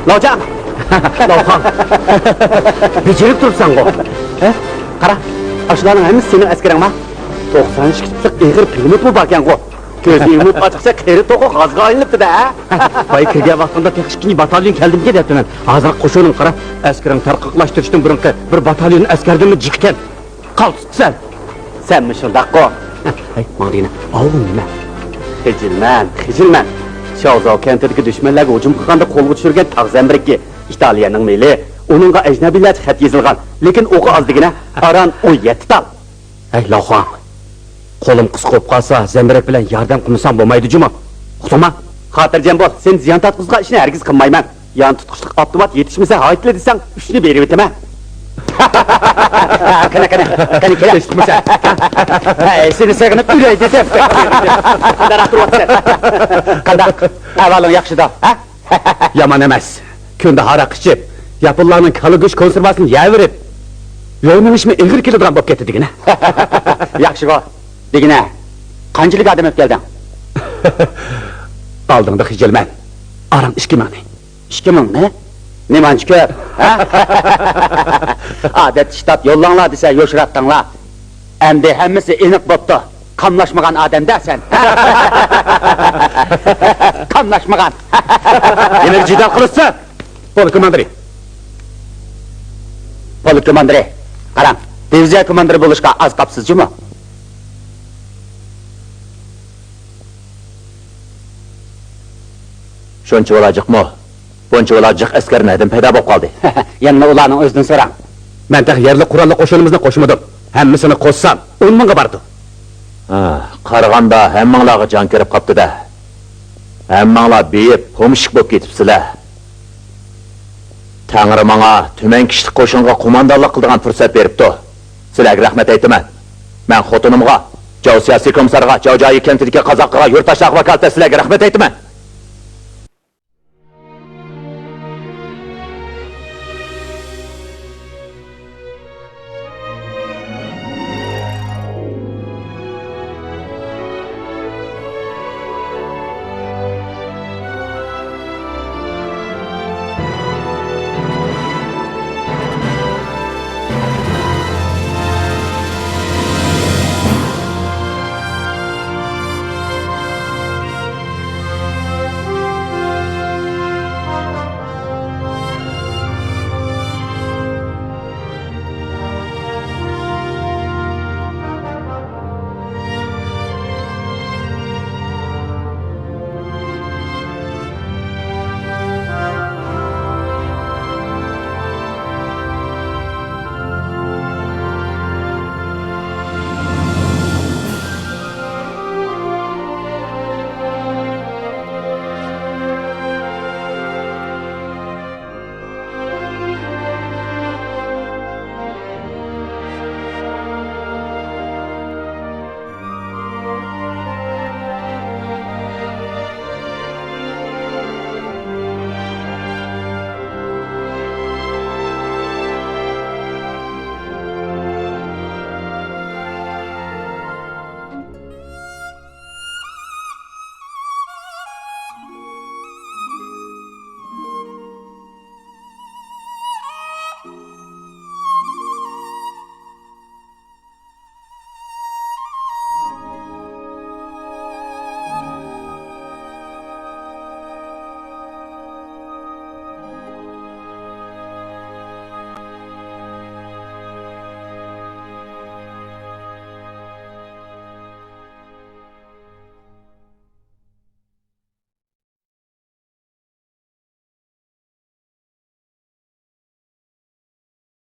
لاۋجاڭ! لاۋخاڭ! بېجىرىپ تۇرۇپسەنغۇ! ھە؟ قارا، ئاشۇلارنىڭ ھەممىسى سېنىڭ ئەسكىرىڭما؟ توقسان ئىككى تىپلىق ئېغىر پىلىموتمۇ باركەنغۇ؟ كۆزنى يۇمۇپ ئاچقۇچە قېرى توخۇ غازغا ئايلىنىپتۇ-دە، ھە؟ بايا كىرگەن ۋاقتىڭدا تېخى ئىككىنچى باتاليون كەلدىمىكىن دەپتىمەن. ھازىرقى قوشۇنۇڭغا قارا، ئەسكىرىڭ تارقاقلاشتۇرۇشتىن بۇرۇنقى بىر باتاليون ئەسكەردىنمۇ جىقكەن. قالتىسقىسەن! سەنمۇ شۇنداققۇ؟ ھەي، ماڭا دېگىنە، ئاۋۇ نېمە؟ خىجىلمەن، خىجىلمەن. شياۋزاۋ كەنتىدىكى دۈشمەنلەرگە ھۇجۇم قىلغاندا قولغا چۈشۈرگەن تاغ زەمبىرىكى، ئىتالىيەنىڭ مېلى، ئۇنىڭغا ئەجنەبىيلەرچە خەت يېزىلغان، لېكىن ئوقى ئاز دېگىنە، ئاران ئون يەتتە تال. ھەي، لاۋخۇاڭ! قولۇم قىسقا بولۇپ قالسا، زەمبىرەك بىلەن ياردەم قىلمىساڭ بولمايدۇ جۇمۇ. ئۇقتۇڭما؟ خاتىرجەم بول، سېنى زىيان تارتقۇزىدىغان ئىشنى ھەرگىز قىلمايمەن. يان تۇتقۇچلۇق ئاپتومات يېتىشمىسە، ھايتىلە دېسەڭ، ئۈچنى بېرىۋېتىمەن. قېنى، قېنى، قېنى، كېلە. ھېچ تۇرمىسا. ھەي، سېنى سېغىنىپ ئۆلەي دېسەم. قانداق تۇرۇۋاتىسەن؟ قانداق؟ ئەھۋالىڭ ياخشىدا، ھە؟ يامان ئەمەس. كۈندە ھاراق ئىچىپ، ياپونلارنىڭ كالا گۆش كونسېرۋاسىنى يەۋېرىپ، يول مېڭىشمۇ ئېغىر كېلىدىغان بولۇپ كەتتى دېگىنە. ياخشىغۇ. دېگىنە، قانچىلىك ئادەم ئەپ كەلدىڭ؟ ئالدىڭدا خىجىلمەن. ئاران ئىككى مىڭنى. ئىككى مىڭنى؟ نېمانچە كۆپ، ھە؟ ئادەتتە شتاب يوللاڭلار دېسە يوشۇراتتىڭلار. ئەمدى ھەممىسى ئېنىق بوپتۇ. قاملاشمىغان ئادەمدە سەن. قاملاشمىغان. يەنە جېدەل قىلىسىز. پولك كوماندىرى. پولك كوماندىرى. قاراڭ، دىۋىزىيە كوماندىرى بولۇشقا ئاز قاپسىز جۇمۇ. شۇنچە بالا جىقمۇ؟ بۇنچە بالا جىق ئەسكەر نەدىن پەيدا بولۇپ قالدى؟ يەنىلا ئۇلارنىڭ ئۆزىدىن سوراڭ. مەن تېخى يەرلىك قوراللىق قوشۇنىمىزنى قوشمىدىم. ھەممىسىنى قوشسام، ئون مىڭغا بارىدۇ. ھە، قارىغاندا ھەممىڭلارغا جان كىرىپ قاپتۇ-دە. ھەممىڭلار بېيىپ، پومېشچىك بولۇپ كېتىپسىلەر. تەڭرى ماڭا تۈمەن كىشىلىك قوشۇنغا قوماندانلىق قىلىدىغان پۇرسەت بېرىپتۇ. سىلەرگە رەھمەت ئېيتىمەن. مەن خوتۇنۇمغا، جاۋ سىياسىي كومىسسارغا، جاۋ جايى كەنتىدىكى قازاققا، يۇرتداشلارغا ۋاكالىتەن سىلەرگە رەھمەت ئېيتىمەن.